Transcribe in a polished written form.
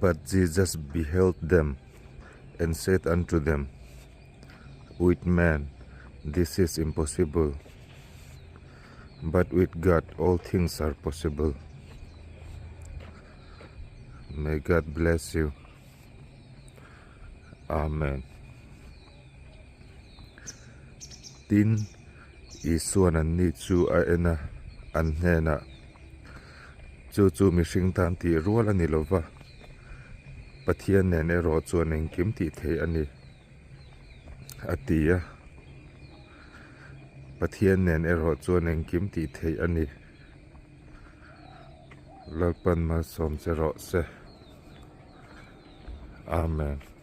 But Jesus beheld them and said unto them, With man this is impossible, but with God all things are possible. May God bless you. Amen. Tin, Isuan anni chu a en a, an hnenah, Chu chu mihring tan tih rual a ni lo va, Pathian nen erawh chuan engkim tih theih a ni, a ti a. Pathian nen erawh chuan engkim tih theih a ni. Lalpan malsawm che rawh se. Amen.